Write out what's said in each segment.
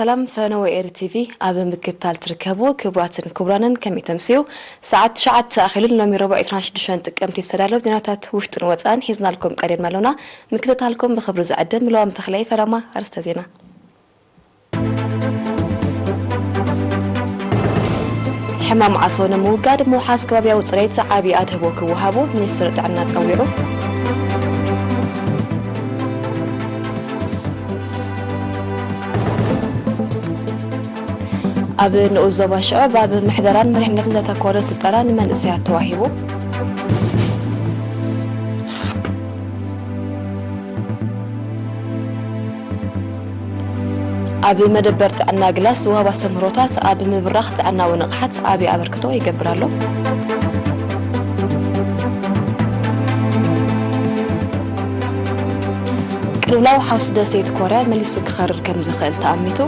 ሰላም ፈነወ ኤሪ ቲቪ ኣብ ምክትታል ትርከቡ ክቡራትን ክቡራንን ከመይ ተምስዩ? ሰዓት ትሽዓተ ኣኺሉን ሎሚ ረቡዕ ዕስራን ሽዱሽተን ጥቅምቲ ዝተዳለዉ ዜናታት ውሽጥን ወጻእን ሒዝናልኩም ቀሪብና ኣለና። ምክትታልኩም ብኽብሪ ዝዕድም ለዋም ተኽለይ። ፈለማ ኣርእስተ ዜና። ሕማም ዓሶ ንምውጋድ ምውሓስ ከባብያዊ ጽሬት ዓቢ ኣድህቦ ክወሃቦ ሚኒስትሪ ጥዕና ጸዊዑ። ኣብ ንኡስ ዞባ ሽዕብ ኣብ ምሕደራን መሪሕነትን ዘተኮረ ስልጠና ንመንእሰያት ተዋሂቡ። ኣብ መደበር ጥዕና ግላስ ዝወሃብ ኣስተምህሮታት ኣብ ምብራኽ ጥዕናዊ ንቕሓት ዓቢ ኣበርክቶ ይገብር ኣሎ። ቅልውላው ሓውሲ ደሴት ኮርያ መሊሱ ክኸርር ከም ዝኽእል ተኣሚቱ።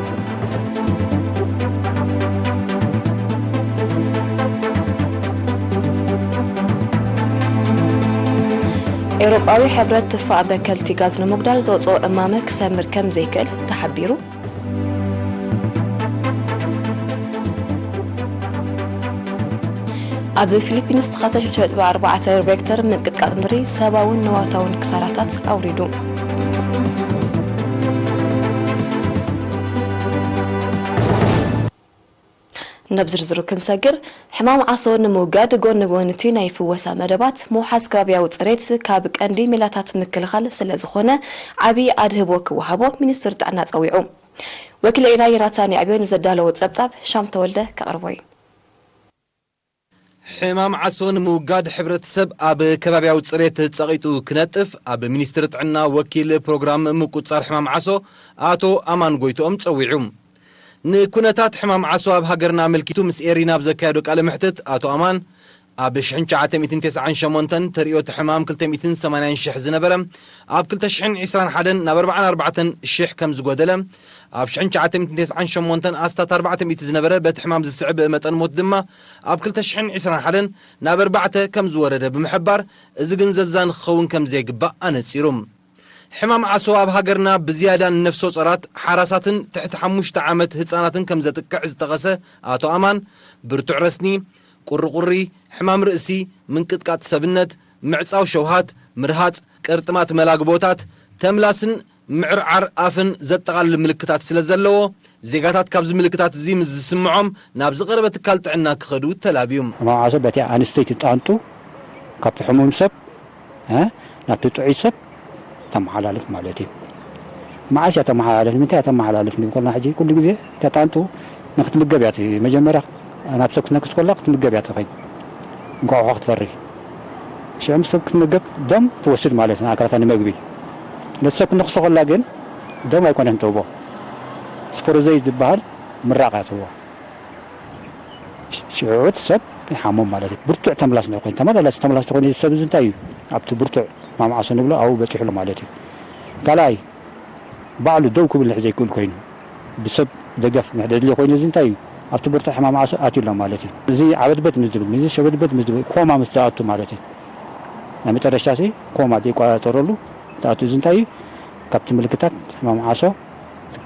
ኤውሮጳዊ ሕብረት ትፋእ በከልቲ ጋዝ ንምጉዳል ዘውፅኦ እማመ ክሰምር ከም ዘይክእል ተሓቢሩ። ኣብ ፊሊፒንስ ትኻተ ሽዱሽተ ነጥቢ ኣርባዕተ ሬክተር ምንቅጥቃጥ ምድሪ ሰብኣውን ንዋታውን ክሳራታት ኣውሪዱ። ናብ ዝርዝሩ ክንሰግር፣ ሕማም ዓሶ ንምውጋድ ጎኒ ጎኒ እቲ ናይ ፍወሳ መደባት ምውሓስ ከባብያዊ ጽሬት ካብ ቀንዲ ሜላታት ምክልኻል ስለ ዝኾነ ዓቢ ኣድህቦ ክወሃቦ ሚኒስትር ጥዕና ጸዊዑ። ወኪል ኤና ዮናታን ያዕብዮ ንዘዳለዎ ጸብጻብ ሻም ተወልደ ከቕርቦ እዩ። ሕማም ዓሶ ንምውጋድ ሕብረተሰብ ኣብ ከባብያዊ ጽሬት ጸቒጡ ክነጥፍ ኣብ ሚኒስትሪ ጥዕና ወኪል ፕሮግራም ምቁጽጻር ሕማም ዓሶ ኣቶ ኣማን ጎይትኦም ጸዊዑ። ንኩነታት ሕማም ዓሶ ኣብ ሃገርና ኣመልኪቱ ምስ ኤሪና ኣብ ዘካየዶ ቃለ መሕትት ኣቶ ኣማን ኣብ ሽሕን ትሽዓተ ሚእትን ተስዓን ሸሞንተን ተርእዮ እቲ ሕማም ክልተ ሚእትን ሰማንያን ሽሕ ዝነበረ ኣብ ክልተ ሽሕን ዕስራን ሓደን ናብ ኣርባዓን ኣርባዕተን ሽሕ ከም ዝጎደለ፣ ኣብ ሽሕን ትሽዓተ ሚእትን ተስዓን ሸሞንተን ኣስታት ኣርባዕተ ሚእቲ ዝነበረ በቲ ሕማም ዝስዕብ መጠን ሞት ድማ ኣብ ክልተ ሽሕን ዕስራን ሓደን ናብ ኣርባዕተ ከም ዝወረደ ብምሕባር፣ እዚ ግን ዘዛኒ ክኸውን ከም ዘይግባእ ኣነጺሩ። ሕማም ዓሶ ኣብ ሃገርና ብዝያዳ ንነፍሰ ጾራት፣ ሓራሳትን ትሕቲ ሓሙሽተ ዓመት ህጻናትን ከም ዘጥቅዕ ዝጠቐሰ ኣቶ ኣማን፣ ብርቱዕ ረስኒ፣ ቁሪቁሪ፣ ሕማም ርእሲ፣ ምንቅጥቃጥ ሰብነት፣ ምዕጻው ሸውሃት፣ ምርሃጽ፣ ቅርጥማት መላግቦታት፣ ተምላስን ምዕርዓር ኣፍን ዘጠቓልል ምልክታት ስለ ዘለዎ፣ ዜጋታት ካብዚ ምልክታት እዚ ምስ ዝስምዖም ናብ ዝቐረበ ትካል ጥዕና ክኸዱ ተላብዩ። ሕማም ዓሶ በቲ ኣንስተይቲ ጣንጡ ካብቲ ሕሙም ሰብ፣ እ፣ ናብቲ ጥዑይ ሰብ ተመሓላልፍ ማለት እዩ። መዓስ እያ ተመሓላልፍ? ንምንታይ እያ ተመሓላልፍ? ንብል ከለና ሕጂ ኩሉ ግዜ እታ ጣንጡ ንክትምገብ እያ፣ እቲ መጀመርያ ናብ ሰብ ክትነክስ ከላ ክትምገብ እያ ትኸይድ። እንቋቑሖ ክትፈሪ። ሽዑ ምስ ሰብ ክትምገብ ደም ትወስድ ማለት እዩ፣ ኣካላታ ንመግቢ። ነቲ ሰብ ክትነክሶ ከላ ግን ደም ኣይኮነን ትህቦ። ስፖሮዘይት ዝበሃል ምራቕ እያ ትህቦ። ሽዑ እቲ ሰብ ይሓሞም ማለት እዩ። ብርቱዕ ተምላስ ነው ኮይኑ፣ ተመላላሲ ተምላስ ተኮይኑ፣ እዚ ሰብ እዚ እንታይ እዩ? ኣብቲ ብርቱዕ ሕማም ዓሶ ንብሎ ኣብኡ በፂሑ ኣሎ ማለት እዩ። ካልኣይ፣ ባዕሉ ደው ክብል ንሕ ዘይክእል ኮይኑ፣ ብሰብ ደገፍ ንሕ ደድልዮ ኮይኑ፣ እዚ እንታይ እዩ? ኣብቲ ብርቱዕ ሕማም ዓሶ ኣትዩ ኣሎ ማለት እዩ። እዚ ዓበድበድ ምስ ዝብል፣ እዚ ሸበድበድ ምስ ዝብል፣ ኮማ ምስ ዝኣቱ ማለት እዩ። ናይ መጨረሻ ሲ ኮማ ዘይቋጸረሉ ዝኣቱ፣ እዚ እንታይ እዩ? ካብቲ ምልክታት ሕማም ዓሶ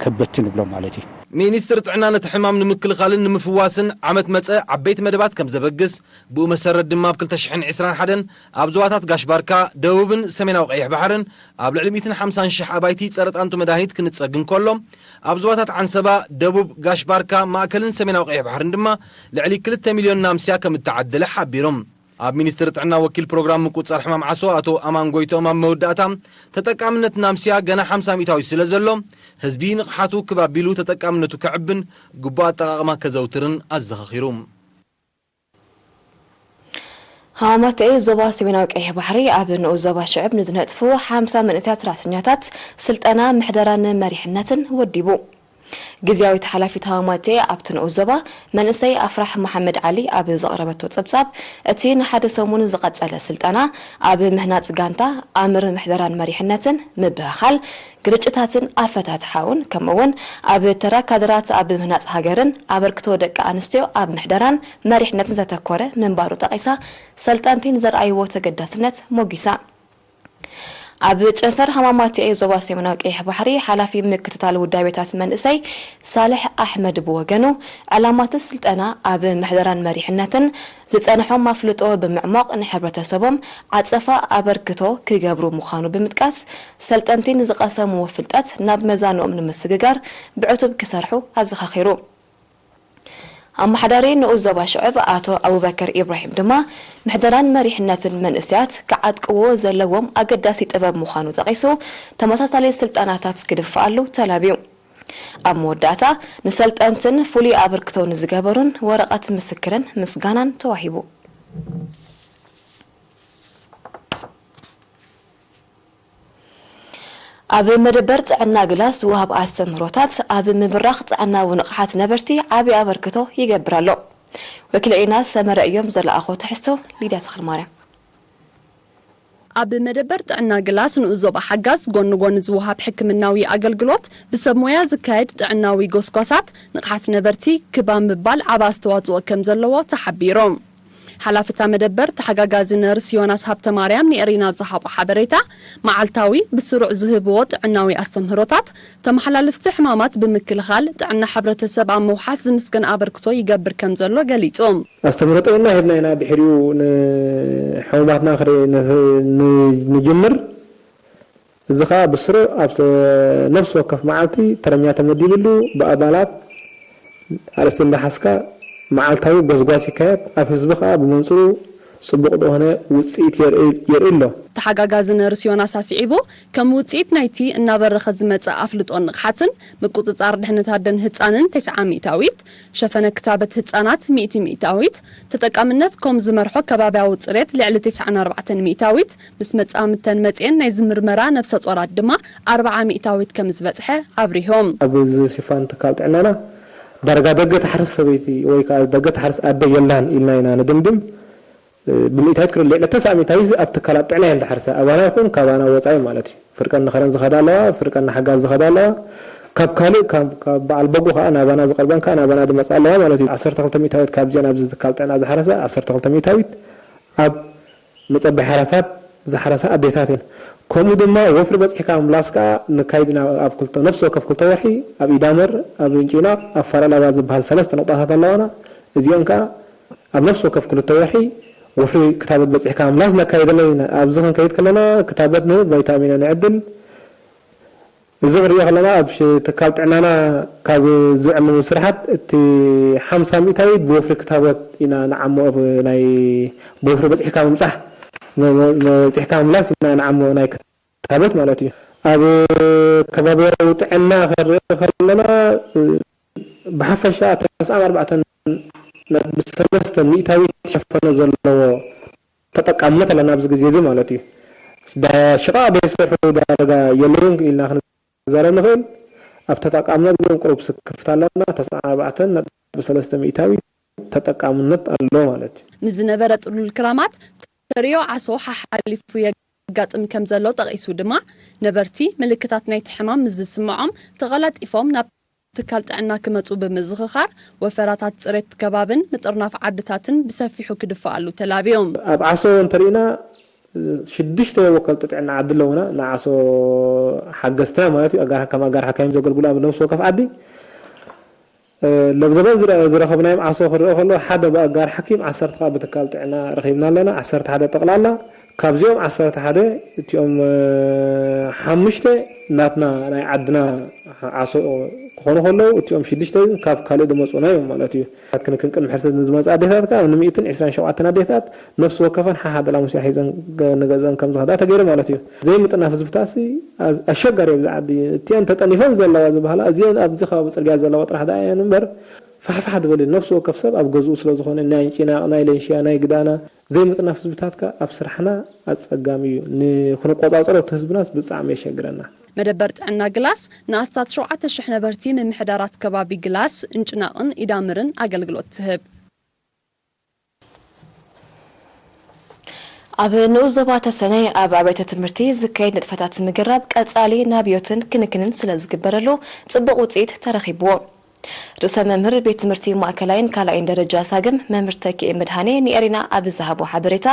ከበቲ ንብሎ ማለት እዩ። ሚኒስትሪ ጥዕና ነቲ ሕማም ንምክልኻልን ንምፍዋስን ዓመት መጸ ዓበይቲ መደባት ከም ዘበግስ፣ ብኡ መሰረት ድማ ኣብ ክልተ ሽሕን ዕስራን ሓደን ኣብ ዞባታት ጋሽ ባርካ፣ ደቡብን ሰሜናዊ ቀይሕ ባሕርን ኣብ ልዕሊ ሚእትን ሓምሳን ሽሕ ኣባይቲ ጸረ ጣንጡ መድሃኒት ክንጸግ እንከሎ፣ ኣብ ዞባታት ዓንሰባ፣ ደቡብ፣ ጋሽ ባርካ፣ ማእከልን ሰሜናዊ ቀይሕ ባሕርን ድማ ልዕሊ ክልተ ሚልዮን ናምስያ ከም እተዓደለ ሓቢሮም። ኣብ ሚኒስትሪ ጥዕና ወኪል ፕሮግራም ምቁጽጻር ሕማም ዓሶ ኣቶ ኣማን ጎይትኦም ኣብ መወዳእታ፣ ተጠቃምነት ናምስያ ገና ሓምሳ ሚእታዊት ስለ ዘሎ፣ ህዝቢ ንቕሓቱ ክብ ኣቢሉ ተጠቃምነቱ ከዕብን ግቡእ ኣጠቓቕማ ከዘውትርን ኣዘኻኺሩ። ሃማማተኤ ዞባ ሰሜናዊ ቀይሕ ባሕሪ ኣብ ንኡስ ዞባ ሽዕብ ንዝነጥፉ ሓምሳ መንእሰያት ሰራሕተኛታት ስልጠና ምሕደራን መሪሕነትን ወዲቡ። ግዝያዊት ሓላፊት ሃማማተኤ ኣብቲ ንኡስ ዞባ መንእሰይ ኣፍራሕ መሓመድ ዓሊ ኣብ ዘቕረበቶ ጸብጻብ፣ እቲ ንሓደ ሰሙን ዝቐጸለ ስልጠና ኣብ ምህናጽ ጋንታ፣ ኣምር ምሕደራን መሪሕነትን፣ ምብህሃል ግርጭታትን ኣፈታትሓኡን፣ ከምኡ'ውን ኣብ ተራ ካድራት ኣብ ምህናጽ ሃገርን ኣበርክቶ ደቂ ኣንስትዮ ኣብ ምሕደራን መሪሕነትን ዘተኮረ ምንባሩ ጠቒሳ፣ ሰልጠንቲ ንዘርኣይዎ ተገዳስነት ሞጊሳ። ኣብ ጨንፈር ሃማማትኤ ዞባ ሰሜናዊ ቀይሕ ባሕሪ ሓላፊ ምክትታል ውዳቤታት መንእሰይ ሳልሕ ኣሕመድ ብወገኑ፣ ዕላማት ስልጠና ኣብ ምሕደራን መሪሕነትን ዝጸንሖም ኣፍልጦ ብምዕማቕ ንሕብረተሰቦም ዓጸፋ ኣበርክቶ ክገብሩ ምዃኑ ብምጥቃስ፣ ሰልጠንቲ ንዝቐሰምዎ ፍልጠት ናብ መዛንኦም ንምስግጋር ብዕቱብ ክሰርሑ ኣዘኻኺሩ። ኣመሓዳሪ ንኡስ ዞባ ሽዕብ ኣቶ ኣቡበከር ኢብራሂም ድማ፣ ምሕደራን መሪሕነትን መንእሰያት ክዓጥቅዎ ዘለዎም ኣገዳሲ ጥበብ ምዃኑ ጠቒሱ፣ ተመሳሳሊ ስልጠናታት ክድፍኣሉ ተላብዩ። ኣብ መወዳእታ፣ ንሰልጠንትን ፍሉይ ኣበርክቶ ንዝገበሩን ወረቐት ምስክርን ምስጋናን ተዋሂቡ። ኣብ መደበር ጥዕና ግላስ ዝወሃብ ኣስተምህሮታት ኣብ ምብራኽ ጥዕናዊ ንቕሓት ነበርቲ ዓቢ ኣበርክቶ ይገብር ኣሎ። ወኪል ዒና ሰመረ እዮም። ዘለኣኾ ትሕዝቶ ሊድያ ተኽለማርያም። ኣብ መደበር ጥዕና ግላስ ንኡስ ዞባ ሓጋዝ ጎኒ ጎኒ ዝወሃብ ሕክምናዊ ኣገልግሎት ብሰብ ሞያ ዝካየድ ጥዕናዊ ጎስጓሳት ንቕሓት ነበርቲ ክባ ምባል ዓቢ ኣስተዋጽኦ ከም ዘለዎ ተሓቢሩ። ሓላፍታ መደበር ተሓጋጋዚ ነርስ ዮናስ ሃብተማርያም ንኤሪና ኣብ ዝሃቦ ሓበሬታ፣ መዓልታዊ ብስሩዕ ዝህብዎ ጥዕናዊ ኣስተምህሮታት ተመሓላልፍቲ ሕማማት ብምክልኻል ጥዕና ሕብረተሰብ ኣብ ምውሓስ ዝምስገን ኣበርክቶ ይገብር ከም ዘሎ ገሊጹ። ኣስተምህሮ ጥዕና ሂብና ኢና ድሕሪኡ ንሕሙማትና ክርኢ ን- ን- ንጅምር። እዚ ኸኣ ብስሩዕ ኣብ ሰ- ነፍሲ ወከፍ መዓልቲ ተረኛ ተመዲብሉ ብኣባላት ኣርእስቲ እንዳሓዝካ መዓልታዊ ጎስጓስ ይካየድ። ኣብ ህዝቢ ኸኣ ብመንጽሩ ጽቡቕ ዝኾነ ውጽኢት የርኢ የርኢ ኣሎ። ተሓጋጋዚ ነርስ ዮናስ ኣስዒቡ፣ ከም ውጽኢት ናይቲ እናበረኸ ዝመጽእ ኣፍልጦን ንቕሓትን ምቁጽጻር ድሕነት ኣደን ህጻንን ተስዓ ሚእታዊት፣ ሸፈነ ክታበት ህጻናት ሚእቲ ሚእታዊት፣ ተጠቃምነት ኮም ዝመርሖ ከባብያዊ ጽሬት ልዕሊ ተስዓን ኣርባዕተን ሚእታዊት ምስ መጻምድተን መጽኤን ናይዚ ምርመራ ነብሰ ጾራት ድማ ኣርብዓ ሚእታዊት ከም ዝበጽሐ ኣብሪሆም። ኣብዚ ሽፋን ትካል ጥዕናና ዳርጋ ደገ ትሓርስ ሰበይቲ ወይ ከዓ ደገ ትሓርስ ኣደ የላን ኢልና ኢና ንድምድም። ብሚእታዊት ክልል ልዕሊ ተስዓ ሚእታዊት ኣብ ትካላት ጥዕና እየን ዝሓርሳ። ኣባና ይኹን ካባና ወፃኢ ማለት እዩ። ፍርቀን ንኸረን ዝኸዳ ኣለዋ፣ ፍርቀን ንሓጋዝ ዝኸዳ ኣለዋ። ካብ ካልእ፣ ካብ ካብ በዓል በጎ ከዓ ናባና ዝቐርበን ከዓ ናባና ዝመፃ ኣለዋ ማለት እዩ። ዓሰርተ ክልተ ሚእታዊት ካብዚአን ኣብዚ ትካል ጥዕና ዝሓረሳ ዓሰርተ ክልተ ሚእታዊት ኣብ መፀበይ ሓራሳት ዝሓረሳ ኣዴታት እየን። ከምኡ ድማ ወፍሪ በፂሕካ ምላስ ከዓ ንካይድ ኢና ኣብ ክልተ፣ ነፍሲ ወከፍ ክልተ ወርሒ ኣብ ኢዳመር፣ ኣብ እንጪና፣ ኣብ ፋራላባ ዝበሃል ሰለስተ ነቑጣታት ኣለዋና። እዚአን ከዓ ኣብ ነፍሲ ወከፍ ክልተ ወርሒ ወፍሪ ክታበት በፂሕካ ምላስ ነካይደለን ኢና። ኣብዚ ክንከይድ ከለና ክታበት ንህብ፣ ቫይታሚን ንዕድል። እዚ ክንሪኦ ከለና ኣብ ሽ- ትካል ጥዕናና ካብ ዝዕመሙ ስራሓት እቲ ሓምሳ ሚእታዊት ብወፍሪ ክታበት ኢና ንዓሞ። ኣብ ናይ ብወፍሪ በፂሕካ ምምፃሕ መ- መ- በፂሕካ ምላስ ኢና ንዓሞ ናይ ክታበት ማለት እዩ። ኣብ ከባቢያዊ ጥዕና ክንርኢ ከለና ብሓፈሻ ተስዓን ኣርባዕተን ነጥቢ ሰለስተ ሚእታዊት ሸፈነ ዘለዎ ተጠቃምነት ኣለና ኣብዚ ግዜ እዚ ማለት እዩ። ሽቓቕ ዘይሰርሑ ዳርጋ የለውን ኢልና ክንዛረብ ንኽእል። ኣብ ተጠቃምነት ግን ቁሩብ ስክፍታ ኣለና። ተስዓን ኣርባዕተን ነጥቢ ሰለስተ ሚእታዊት ተጠቃምነት ኣሎ ማለት እዩ። ንዝነበረ ጥሉል ክራማት ተርእዮ ዓሶ ሓሓሊፉ የጋጥም ከም ዘሎ ጠቒሱ ድማ፣ ነበርቲ ምልክታት ናይቲ ሕማም ምስ ዝስምዖም ተቐላጢፎም ናብ ትካል ጥዕና ክመጹ ብምዝኽኻር፣ ወፈራታት ጽሬት ከባብን ምጥርናፍ ዓድታትን ብሰፊሑ ክድፍኣሉ ተላብዮም። ኣብ ዓሶ እንተሪእና ሽዱሽተ ወከልቲ ጥዕና ዓዲ ኣለውና፣ ንዓሶ ሓገዝትና ማለት እዩ። ኣጋር ከም ኣጋር ሓካይም ዘገልግሉ ኣብ ነፍሲ ወከፍ ዓዲ። ለብዘበን ዝረ- ዝረኸብናዮም ዓሶ ክረአ ከሎ ሓደ ብኣጋር ሓኪም፣ ዓሰርተ ከዓ ብትካል ጥዕና ረኺብና ኣለና። ዓሰርተ ሓደ ጠቕላላ። ካብዚኦም ዓሰርተ ሓደ እቲኦም ሓሙሽተ ናትና ናይ ዓድና ዓሶ ክኾኑ ከለዉ፣ እቲኦም ሽዱሽተ ግን ካብ ካልእ ዝመፁና እዮም ማለት እዩ። ክንክን ቅድሚ ሕርሰት ንዝመፃ ኣዴታት ከዓ ንሚእትን ዕስራን ሸውዓተን ኣዴታት ነፍሲ ወከፈን ሓሓደ ላሙስያ ሒዘን ገ- ንገዝአን ከም ዝኸዳ ተገይሩ ማለት እዩ። ዘይምጥናፍ ህዝብታሲ ኣዝ- ኣሸጋሪ ኣብዚ ዓዲ። እቲአን ተጠኒፈን ዘለዋ ዝበሃላ፣ እዚአን ኣብዚ ከባቢ ፅርግያ ዘለዋ ጥራሕ ደኣ እየን እምበር፣ ፋሕፋሕ ዝበለ ነፍሲ ወከፍ ሰብ ኣብ ገዝኡ ስለ ዝኾነ፣ ናይ ጭናቕ፣ ናይ ለንሽያ፣ ናይ ግዳና ዘይምጥናፍ ህዝብታትካ ኣብ ስራሕና ኣፀጋሚ እዩ። ንክንቆፃፀሮ እቲ ህዝብናስ ብጣዕሚ የሸግረና። መደበር ጥዕና ግላስ ንኣስታት ሸውዓተ ሽሕ ነበርቲ ምምሕዳራት ከባቢ ግላስ፣ እንጭናቕን ኢዳምርን ኣገልግሎት ትህብ። ኣብ ንኡስ ዞባ ተሰነይ ኣብ ኣብያተ ትምህርቲ ዝካየድ ንጥፈታት ምግራብ ቀጻሊ ናብዮትን ክንክንን ስለ ዝግበረሉ ጽቡቕ ውጽኢት ተረኺብዎ። ርእሰ መምህር ቤት ትምህርቲ ማእከላይን ካልኣይን ደረጃ ሳግም መምህር ተኪኤ መድሃኔ ንኤሪና ኣብ ዝሃቦ ሓበሬታ፣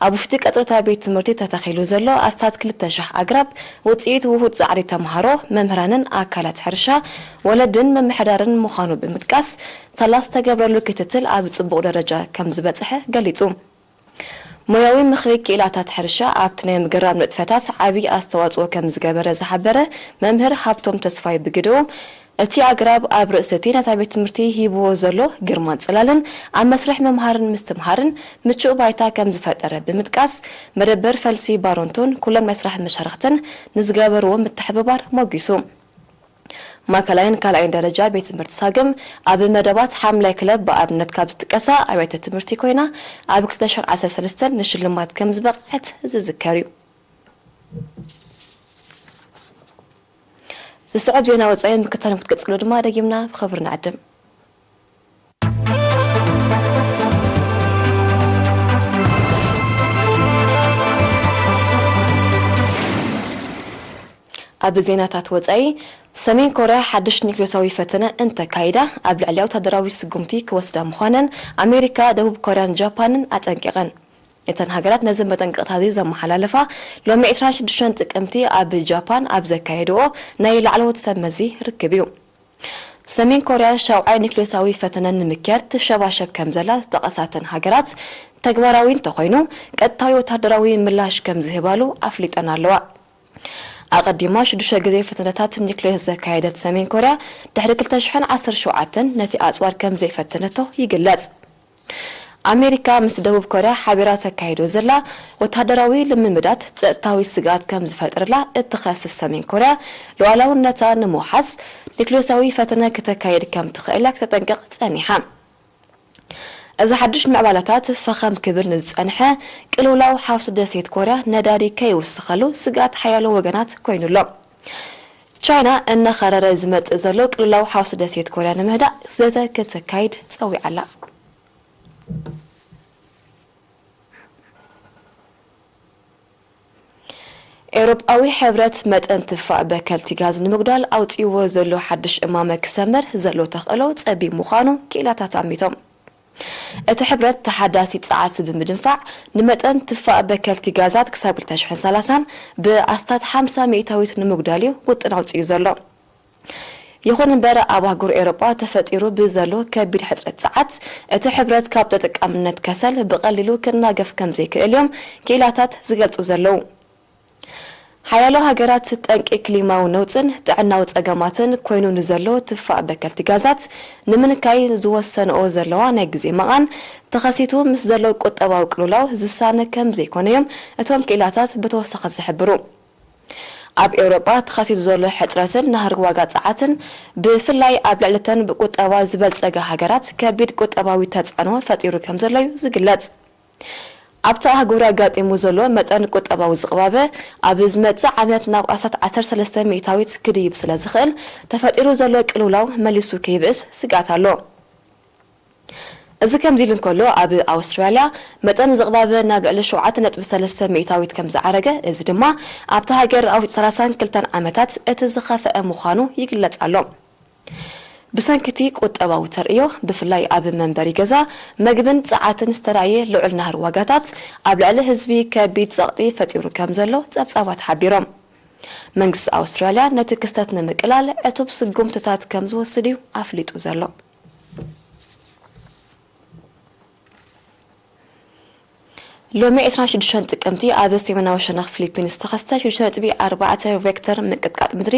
ኣብ ውሽጢ ቀጽርታ ቤት ትምህርቲ ተተኺሉ ዘሎ ኣስታት ክልተ ሽሕ ኣግራብ ውጽኢት ውሁድ ጻዕሪ ተምሃሮ፣ መምህራንን ኣካላት ሕርሻ፣ ወለድን ምምሕዳርን ምዃኑ ብምጥቃስ፣ ሳላ ዝተገብረሉ ክትትል ኣብ ጽቡቕ ደረጃ ከም ዝበጽሐ ገሊጹ። ሞያዊ ምኽሪ ክኢላታት ሕርሻ ኣብቲ ናይ ምግራም ንጥፈታት ዓቢ ኣስተዋጽኦ ከም ዝገበረ ዝሓበረ መምህር ሃብቶም ተስፋይ ብግድኡ፣ እቲ ኣግራብ ኣብ ርእሲ እቲ ነታ ቤት ትምህርቲ ሂብዎ ዘሎ ግርማን ጽላልን ኣብ መስርሕ ምምሃርን ምስትምሃርን ምቹእ ባይታ ከም ዝፈጠረ ብምጥቃስ፣ መደበር ፈልሲ ባሮንቶን ኩሎም ናይ ስራሕ መሻርኽትን ንዝገበርዎ ምትሕብባር ሞጊሱ። ማእከላይን ካልኣይን ደረጃ ቤት ትምህርቲ ሳግም ኣብ መደባት ሓምላይ ክለብ ብኣብነት ካብ ዝጥቀሳ ኣብያተ ትምህርቲ ኮይና፣ ኣብ ክልተ ሽሕን ዓሰርተ ሰለስተን ንሽልማት ከም ዝበቕዐት ዝዝከር እዩ። ዝስዕብ ዜና ወጻኢ ምክታል ክትቅጽሉ ድማ ደጊምና ብኽብሪ ንዕድም። ኣብ ዜናታት ወጻኢ፣ ሰሜን ኮርያ ሓድሽ ኒክሌሳዊ ፈተነ እንተካይዳ፣ ኣብ ልዕሊያ ወታደራዊ ስጉምቲ ክወስዳ ምዃነን ኣሜሪካ፣ ደቡብ ኮርያን ጃፓንን ኣጠንቂቐን። እተን ሃገራት ነዚ መጠንቀቕታ እዚ ዘመሓላለፋ፣ ሎሚ ዕስራን ሽዱሽተን ጥቅምቲ ኣብ ጃፓን ኣብ ዘካየድኦ ናይ ላዕለዎት ሰብ መዚ ርክብ እዩ። ሰሜን ኮርያ ሻውዓይ ኒክሌሳዊ ፈተነ ንምክያድ ትሸባሸብ ከም ዘላ ዝጠቐሳተን ሃገራት፣ ተግባራዊ እንተኾይኑ፣ ቀጥታዊ ወታደራዊ ምላሽ ከም ዝህባሉ ኣፍሊጠን ኣለዋ። ኣቐዲማ ሽዱሽተ ግዜ ፈተነታት ኒክሌር ዘካየደት ሰሜን ኮርያ፣ ድሕሪ ክልተ ሽሕን ዓሰርተ ሸውዓተን ነቲ ኣጽዋር ከም ዘይፈተነቶ ይግለጽ። ኣሜሪካ ምስ ደቡብ ኮርያ ሓቢራ ተካይዶ ዘላ ወታደራዊ ልምምዳት ጸጥታዊ ስግኣት ከም ዝፈጥርላ እትኸስስ ሰሜን ኮርያ፣ ሉዓላውነታ ንምውሓስ ኒክሌሳዊ ፈተነ ክተካይድ ከም ትኽእል እያ ክተጠንቅቕ ጸኒሓ። እዚ ሓድሽ ምዕባለታት ፈኸም ክብል ንዝጸንሐ ቅልውላው ሓውሲ ደሴት ኮርያ ነዳዲ ከይውስኸሉ ስግኣት ሓያሎ ወገናት ኮይኑ ኣሎ። ቻይና እናኸረረ ዝመጽእ ዘሎ ቅልውላው ሓውሲ ደሴት ኮርያ ንምህዳእ ዘተ ከተካይድ ጸዊዓ ኣላ። ኤውሮጳዊ ሕብረት መጠን ትፋእ በከልቲ ጋዝ ንምጉዳል ኣውጺእዎ ዘሎ ሓድሽ እማመ ክሰምር ዘሎ ተኽእሎ ጸቢብ ምዃኑ ክኢላታት ኣሚቶም። እቲ ሕብረት ተሓዳሲ ጸዓት ብምድንፋዕ ንመጠን ትፋእ በከልቲ ጋዛት ክሳብ ክልተ ሽሕን ሰላሳን ብኣስታት ሓምሳ ሚእታዊት ንምጉዳል እዩ ውጥን ኣውጺኡ ዘሎ። ይኹን እምበር፣ ኣብ ኣህጉር ኤውሮጳ ተፈጢሩ ብዘሎ ከቢድ ሕጽረት ጸዓት፣ እቲ ሕብረት ካብ ተጠቃምነት ከሰል ብቐሊሉ ክናገፍ ከም ዘይክእል እዮም ክኢላታት ዝገልጹ ዘለዉ። ሓያሎ ሃገራት ጠንቂ ክሊማዊ ነውጽን ጥዕናዊ ጸገማትን ኮይኑ ንዘሎ ትፋእ በከልቲ ጋዛት ንምንካይ ዝወሰንኦ ዘለዋ ናይ ግዜ መቓን፣ ተኸሲቱ ምስ ዘሎ ቁጠባዊ ቅልውላው ዝሳነ ከም ዘይኮነ እዮም እቶም ክኢላታት ብተወሳኺ ዝሕብሩ። ኣብ ኤውሮጳ ተኸሲቱ ዘሎ ሕጽረትን ናህሪ ዋጋ ጸዓትን፣ ብፍላይ ኣብ ልዕሊ እተን ብቁጠባ ዝበልጸጋ ሃገራት፣ ከቢድ ቁጠባዊ ተጽዕኖ ፈጢሩ ከም ዘሎ እዩ ዝግለጽ። ኣብቲ ኣህጉር ኣጋጢሙ ዘሎ መጠን ቁጠባዊ ዝቕባበ፣ ኣብ ዝመጽእ ዓመት ናብ ኣስታት ዓሰርተ ሰለስተ ሚእታዊት ክድይብ ስለ ዝኽእል፣ ተፈጢሩ ዘሎ ቅልውላው መሊሱ ከይብእስ ስግኣት ኣሎ። እዚ ከምዚ ኢሉ እንከሎ፣ ኣብ ኣውስትራልያ መጠን ዝቕባበ ናብ ልዕሊ ሸውዓተ ነጥቢ ሰለስተ ሚእታዊት ከም ዝዓረገ፣ እዚ ድማ ኣብታ ሃገር ኣብ ሰላሳን ክልተን ዓመታት እቲ ዝኸፍአ ምዃኑ ይግለጽ ኣሎ። ብሰንኪ እቲ ቁጠባዊ ተርእዮ፣ ብፍላይ ኣብ መንበሪ ገዛ፣ መግብን ጸዓትን ዝተራእየ ልዑል ናህሪ ዋጋታት፣ ኣብ ልዕሊ ህዝቢ ከቢድ ጸቕጢ ፈጢሩ ከም ዘሎ ጸብጻባት ሓቢሮም። መንግስቲ ኣውስትራልያ ነቲ ክስተት ንምቅላል ዕቱብ ስጉምትታት ከም ዝወስድ እዩ ኣፍሊጡ ዘሎ። ሎሚ ዕስራን ሽዱሽተን ጥቅምቲ ኣብ ሰሜናዊ ሸነኽ ፊሊፒንስ ዝተኸስተ ሽዱሽተ ነጥቢ ኣርባዕተ ሬክተር ምንቅጥቃጥ ምድሪ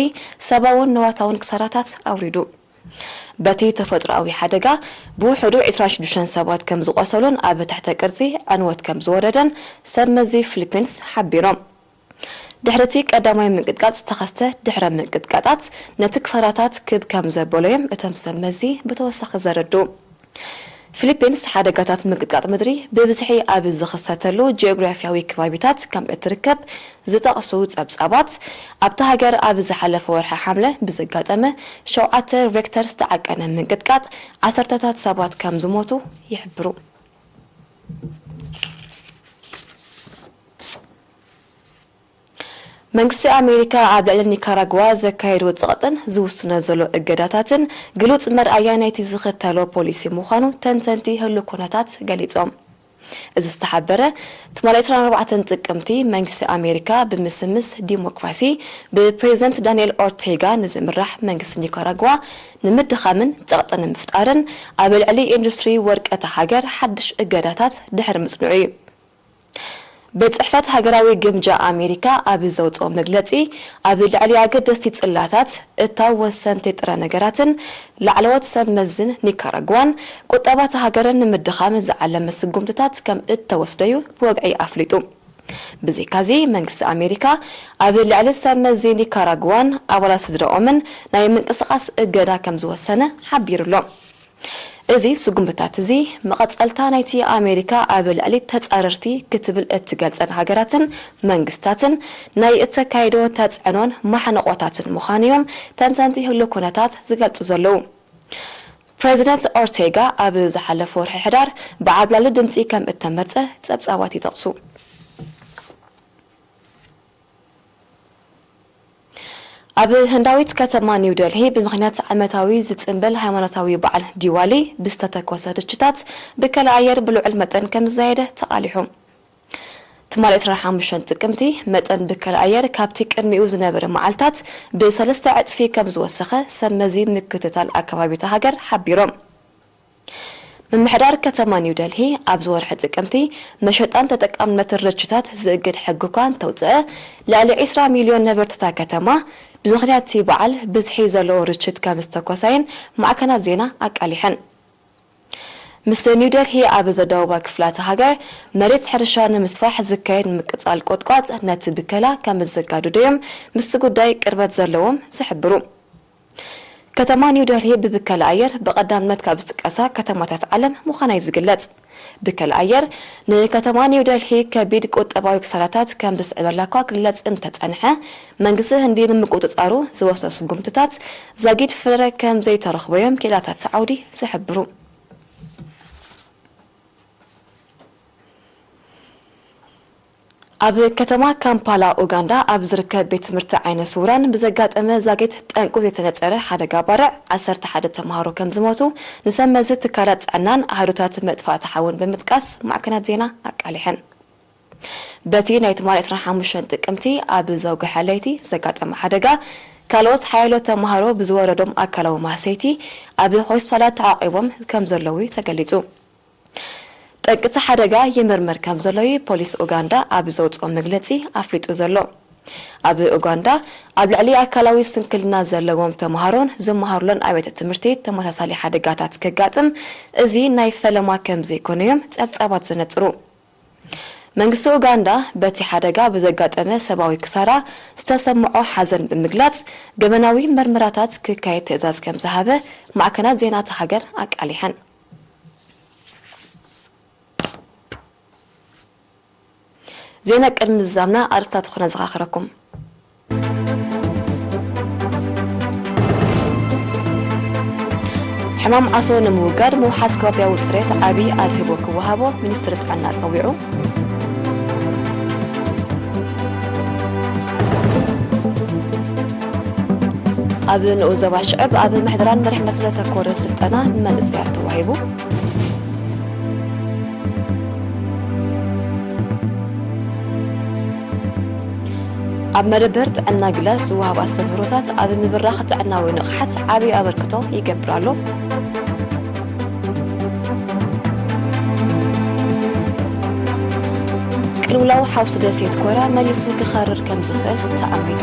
ሰብኣውን ንዋታውን ክሳራታት ኣውሪዱ። በቲ ተፈጥሮኣዊ ሓደጋ ብውሕዱ ዕስራን ሽዱሽተን ሰባት ከም ዝቖሰሉን ኣብ ትሕተ ቅርጺ ዕንወት ከም ዝወረደን ሰብ መዚ ፊሊፒንስ ሓቢሮም። ድሕሪ እቲ ቀዳማይ ምንቅጥቃጥ ዝተኸስተ ድሕረ ምንቅጥቃጣት ነቲ ክሳራታት ክብ ከም ዘበሎ እዮም እቶም ሰብ መዚ ብተወሳኺ ዘረድኡ። ፊሊፒንስ ሓደጋታት ምንቅጥቃጥ ምድሪ ብብዝሒ ኣብ ዝኽሰተሉ ጂኦግራፊያዊ ከባቢታት ከም እትርከብ ዝጠቕሱ ጸብጻባት፣ ኣብታ ሃገር ኣብ ዝሓለፈ ወርሒ ሓምለ ብዘጋጠመ ሸውዓተ ሬክተር ዝተዓቀነ ምንቅጥቃጥ ዓሰርተታት ሰባት ከም ዝሞቱ ይሕብሩ። መንግስቲ ኣሜሪካ ኣብ ልዕሊ ኒካራጓ ዘካየድዎ ጸቕጥን ዝውስኖ ዘሎ እገዳታትን ግሉጽ መርኣያ ናይቲ ዝኽተሎ ፖሊሲ ምዃኑ ተንተንቲ ህሉው ኩነታት ገሊጾም። እዚ ዝተሓበረ ትማሊ ዕስራን ኣርባዕተን ጥቅምቲ መንግስቲ ኣሜሪካ ብምስምስ ዲሞክራሲ ብፕሬዚደንት ዳንኤል ኦርቴጋ ንዝምራሕ መንግስቲ ኒካራጓ ንምድኻምን ጸቕጢ ንምፍጣርን ኣብ ልዕሊ ኢንዱስትሪ ወርቂ እታ ሃገር ሓድሽ እገዳታት ድሕሪ ምጽንዑ እዩ። ቤት ጽሕፈት ሃገራዊ ግምጃ ኣሜሪካ ኣብ ዘውጽኦ መግለጺ፣ ኣብ ልዕሊ ኣገደስቲ ጽላታት፣ እታው ወሰንቲ ጥረ ነገራትን ላዕለዎት ሰብ መዝን ኒካራጓን ቁጠባ እታ ሃገርን ንምድኻም ዝዓለመ ስጉምትታት ከም እተወስደዩ ብወግዒ ኣፍሊጡ። ብዘይካዚ መንግስቲ ኣሜሪካ ኣብ ልዕሊ ሰብ መዚ ኒካራጓን ኣባላት ስድራኦምን ናይ ምንቅስቓስ እገዳ ከም ዝወሰነ ሓቢሩ ኣሎ። እዚ ስጉምትታት እዚ መቐጸልታ ናይቲ ኣሜሪካ ኣብ ልዕሊ ተጻረርቲ ክትብል እትገልጸን ሃገራትን መንግስታትን ናይ እተካየዶ ተጽዕኖን ማሕነቆታትን ምዃኑ እዮም ተንተንቲ ህሉው ኩነታት ዝገልጹ ዘለዉ። ፕሬዚደንት ኦርቴጋ ኣብ ዝሓለፈ ወርሒ ሕዳር ብዓብላሊ ድምጺ ከም እተመርጸ ጸብጻባት ይጠቕሱ። ኣብ ህንዳዊት ከተማ ኒው ደልሂ ብምኽንያት ዓመታዊ ዝጽንበል ሃይማኖታዊ በዓል ዲዋሊ ብዝተተኮሰ ርችታት ብከላ ኣየር ብልዑል መጠን ከም ዝዛየደ ተቓሊሑ። ትማሊ ዕስራን ሓሙሽተን ጥቅምቲ መጠን ብከላ ኣየር ካብቲ ቅድሚኡ ዝነበረ መዓልታት ብሰለስተ ዕጽፊ ከም ዝወሰኸ ሰብ መዚ ምክትታል ኣከባቢ እታ ሃገር ሓቢሮም። ምምሕዳር ከተማ ኒው ደልሂ ኣብዚ ወርሒ ጥቅምቲ መሸጣን ተጠቃምነትን ርችታት ዝእግድ ሕጊ እኳ እንተውፅአ፣ ልዕሊ ዕስራ ሚልዮን ነበርቲ እታ ከተማ ብምኽንያት እቲ በዓል ብዝሒ ዘለዎ ርችት ከም ዝተኮሳየን ማዕከናት ዜና ኣቃሊሐን። ምስ ኒው ደልሂ ኣብ ዘዳውባ ክፍላተ ሃገር መሬት ሕርሻ ንምስፋሕ ዝካየድ ምቅጻል ቆጥቋጥ ነቲ ብከላ ከም ዘጋድዶ እዮም ምስቲ ጉዳይ ቅርበት ዘለዎም ዝሕብሩ። ከተማ ኒው ደልሂ ብብከላ ኣየር ብቐዳምነት ካብ ዝጥቀሳ ከተማታት ዓለም ምዃና እዩ ዝግለጽ። ብከላ ኣየር ንከተማ ኒው ደልሂ ከቢድ ቁጠባዊ ክሳራታት ከም ዘስዕበላ እኳ ክግለጽ እንተጸንሐ፣ መንግስቲ ህንዲ ንምቁጽጻሩ ዝወስዶ ስጉምትታት ዛጊድ ፍረ ከም ዘይተረኽቦ እዮም ክኢላታት እቲ ዓውዲ ዝሕብሩ። ኣብ ከተማ ካምፓላ ኡጋንዳ ኣብ ዝርከብ ቤት ትምህርቲ ዓይነ ስውራን ብዘጋጠመ ዛጊት ጠንቁ ዘይተነጸረ ሓደጋ ባርዕ ዓሰርተ ሓደ ተምሃሮ ከም ዝሞቱ ንሰብ መዚ ትካላት ጥዕናን ኣሃዱታት መጥፋእቲ ሓውን ብምጥቃስ ማዕከናት ዜና ኣቃሊሐን። በቲ ናይ ትማሊ ዕስራን ሓሙሽተን ጥቅምቲ ኣብ ዘውግሐ ለይቲ ዘጋጠመ ሓደጋ ካልኦት ሓያሎ ተምሃሮ ብዝወረዶም ኣካላዊ ማህሰይቲ ኣብ ሆስፒታላት ተዓቂቦም ከም ዘለዉ ተገሊጹ። ጠንቂ እቲ ሓደጋ ይምርመር ከም ዘሎ እዩ ፖሊስ ኡጋንዳ ኣብ ዘውፅኦ መግለፂ ኣፍሊጡ ዘሎ። ኣብ ኡጋንዳ ኣብ ልዕሊ ኣካላዊ ስንክልና ዘለዎም ተምሃሮን ዝመሃሩለን ኣብያተ ትምህርቲ ተመሳሳሊ ሓደጋታት ከጋጥም እዚ ናይ ፈለማ ከም ዘይኮነ እዮም ፀብፃባት ዘነፅሩ። መንግስቲ ኡጋንዳ በቲ ሓደጋ ብዘጋጠመ ሰብኣዊ ክሳራ ዝተሰምዖ ሓዘን ብምግላፅ ገበናዊ መርመራታት ክካየድ ትእዛዝ ከም ዝሃበ ማዕከናት ዜና እታ ሃገር ኣቃሊሐን። ዜና ቅድሚ ዝዛምና ኣርእስታት ኾነ ዘኻኽረኩም። ሕማም ዓሶ ንምውጋድ ምውሓስ ከባቢያዊ ጽሬት ዓቢ ኣድህቦ ክወሃቦ ሚኒስትሪ ጥዕና ጸዊዑ። ኣብ ንኡስ ዞባ ሽዕብ ኣብ ምሕደራን መሪሕነት ዘተኮረ ስልጠና ንመንእሰያት ተዋሂቡ። ኣብ መደበር ጥዕና ግለ ዝወሃብ ኣስተምህሮታት ኣብ ምብራኽ ጥዕናዊ ንቕሓት ዓቢ ኣበርክቶ ይገብር ኣሎ። ቅልውላው ሓውሲ ደሴት ኮርያ መሊሱ ክኸርር ከም ዝኽእል ተኣሚቱ።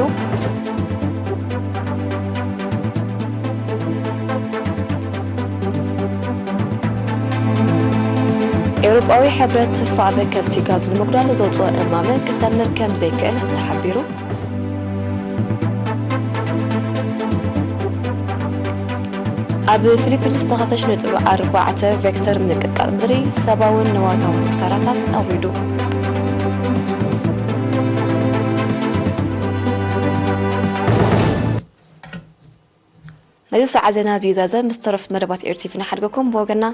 ኤውሮጳዊ ሕብረት ትፋእ በከልቲ ጋዝ ንምጉዳል ዘውፅኦ እማመ ክሰምር ከም ዘይክእል ተሓቢሩ። ኣብ ፊሊፒንስ ተኸሰሽ ነጥቢ ኣርባዕተ ቬክተር ምንቅጥቃጥ ምድሪ ሰብኣውን ንዋታውን ክሳራታት ኣውሪዱ። ነዚ ሰዓት ዜና ብይዛዘ ምስ ተረፍ መደባት ኤር ቲቪ ንሓድገኩም ብወገና